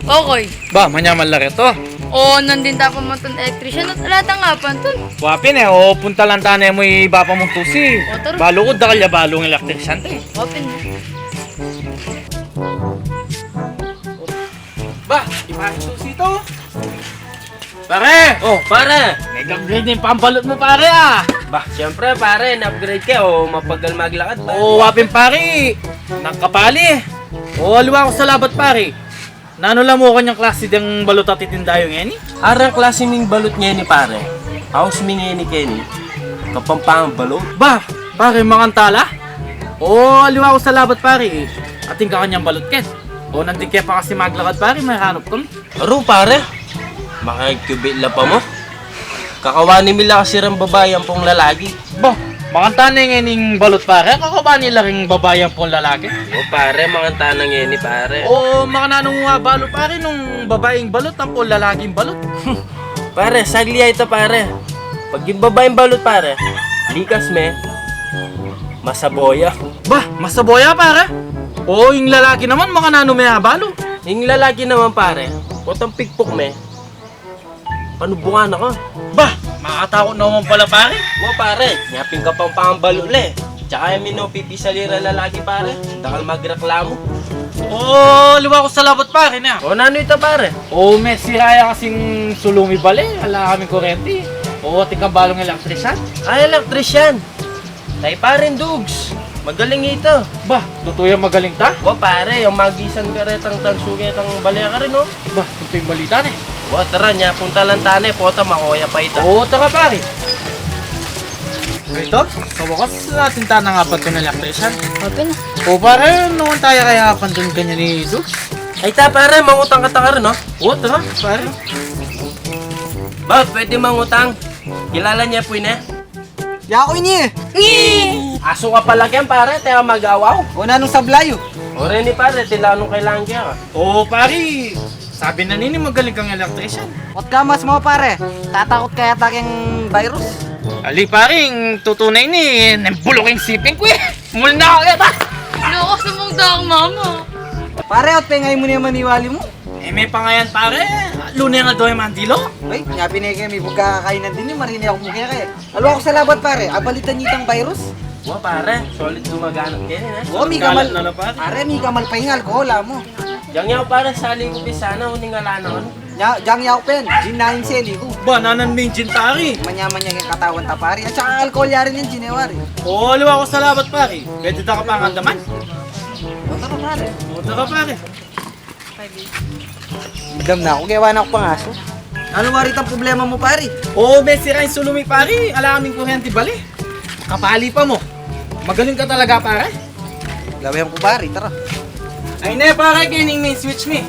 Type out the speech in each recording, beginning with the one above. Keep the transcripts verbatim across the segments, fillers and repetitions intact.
Okay. Ba, manyaman la reto. O, nandin ta pa man tun electrician at ala tang apantun. Wa pin e, o, puntalan ta ne mu i bapa mung tusi. O, tara. Balu ku dakal ya balung electrician te. Wa pin. Ba, i pare tusi to. Pare! O, pare! Nag-upgrade ne ing pambalut mu, pare, a. Ba, siyempre, pare, na-upgrade ke. O, mapagal maglakad, pare. O, wa pin, pare. Nagkapali. O, aliwa ku sa labat, pare. Nanu la mu kanyang klasi deng balut a titinda yu ngeni? Arang klasi ming balut ngeni, pare. Aus mi ngeni keni, Kapampangan balut. Ba, pare, makanta la? O, aliwa ku sa labat, pare. Atin ka kanyang balut ken. O, nandin ke pa kasi maglakad, pare, may hanap kami. Aru, pare. Makikubit la pa mu. Kakawani mi la kasi reng babai ampong lalaki. Ba, makanta ne ngening balut, pare. Kakawani la ring babai ampong lalaki. O, pare, makanta na ngeni, pare. O, makananu nga balu, pare, nung babaing balut ampong lalaking balut? Pare, sagli ya ita, pare. Pag ing babaing balut, pare, likas me, masaboya. Ba, masaboya, pare? O, ing lalaki naman, makananu me abalu? Ing lalaki naman, pare, potang pikpuk me, panubungan na ka. Ba, makatakut naman pala, pare. O, pare, nya pin Kapampangan balut le. Tsaka ya mi no pipisali reng lalaki, pare. Dakal magreklamu. O, aliwa ku sa labat, pare, na. O, nanu ita, pare? O, mesira ya kasing sulu mi bale, ala kaming kuryenti. O, atin kang balung electrician? Ay, electrician. Kay pare Dugs, magaling ita. Ba, tutu yang magaling ta? Wa, pare, yang magisan ka retang tansu ketang bale karin, o. Ba, tutu ing balita ne. Wa, tara, nya puntalan ta ne, pota makoya pa ita. O, tara, pare. Ito, sa wakas, atin ta nang apantun electrician. Open. O, pare, nanu kaya apantun kanya ni Dugs? Ay ta, pare, mangutang kata karin, o. O, tara, pare. Ba, pwede mangutang? Kilala ne pu ini? Yaku ini. Asu ka pala ken, pare, teka mag-awaw. O, nanung sabla yu? O, reni, pare, tila nung kailangan keka. O, pare, sabi na nini magaling kang electrician. Ot gamas mu, pare. Tatakut ka yata keng virus. Ali, pare, ing tutu na ini, nembulok ing siping ku e. Mulna ku yata. Loko, sumungda kang mama. Pare, ot pengay mu ne maniwali mu? E me pangayan, pare. Lune nga do e mandilo. Ay, nya pin e ke, mibug kakakainan din e, marine aku mu keka e. Aliwa ku sa labat, pare. Abalitan ye itang virus? Wa, pare. Solid gumagana keni, e. Wa, mikamal. Kalat na la, pare. Pare, mikamal pa ing alkohol, amu. Dyang yaw, pare, sali ku pin sana, uling ala na kanu. Nya, dyang yaw pin, gin na ing seli ku. Ba, nanan ming gin, pare? Manyamanya ing katawan ta, pare. At saka alkohol ya rin ing gin e, wari. O, aliwa ku sa labat, pare. Pwede ta ka pa ngandaman? O, tara, pare. O, tara, pare. Dam na ku, gewa na ku pangasu. Nanu wari itang problema mu, pare? O, mesira ing sulu mi, pare. Ala kaming kuryenti bale. Kapali pa mu. Magaling ka talaga, pare. Lawen ku, pare, tara. Ay ne, pare, keni ing main switch mi.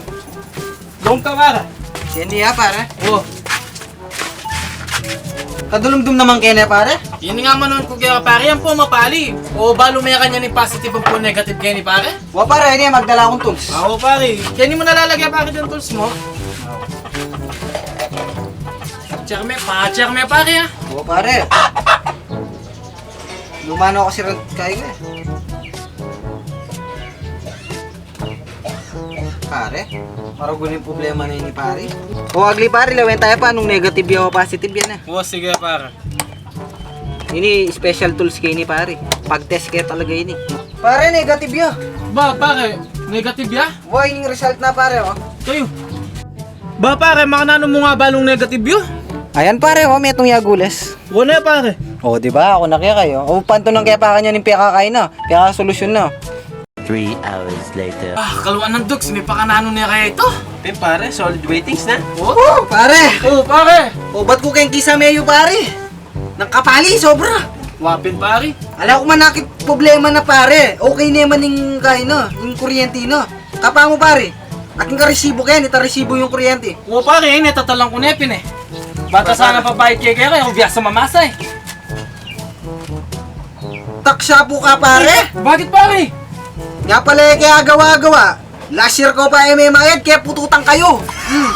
Dong ka, pare. Keni ya, pare. O. Kadulumdum naman keni, pare. Ini nga manun ku keka, pare, ampo mapali. O, balu me kanyan ing positive ampo negative keni, pare? Wa, pare, ini magdala kung tools. A, o, pare. Keni mu na lalagyan, pare, deng tools mu. Check me, pa-check me, pare, a. Wa, pare. Luma na kasi rent kayu e. Pare, maragul ing problema na ini, pare. O, agli, pare, lawen ta ya pa nung negative ya o positive ya ne. O, sige, pare. Ini special tools keni, pare. Pag-test kaya talaga ini. Pare, negative ya. Ba, pare, negative ya? Wa, ini ing result na, pare, o. Kayu. Ba, pare, makananu mu nga balung negative yu? Ayan, pare, o, metung ya gules. Wa ne, pare. O, di ba? Aku na kaya kayu. O, pantunan kaya pa kanyan ing pekakain na. Pekasolusyon na. Three hours later. A, kaluan nang Dugs, mipakananu ne kaya ita? Pin, pare, solid waitings na. O, pare. O, pare. O, bat ku keng kisame yu, pare. Nang kapali, sobra. Wa pin, pare. Ala ku man akit problema na, pare. Okay ne man ing kayu na, ing kuryenti na. Kapa mu, pare. Aking karesibo keni, ita resibo yung kuryenti. O, pare, e ne, tatalan ku ne pin e. Bata sana pabayad keka, e ku biasa mamasa e. Taksa pu ka, pare? Bakit, pare? Nya pala e ke agawa-agawa. Last year ku pa e memayad, kaya pututan kayu. Hmm.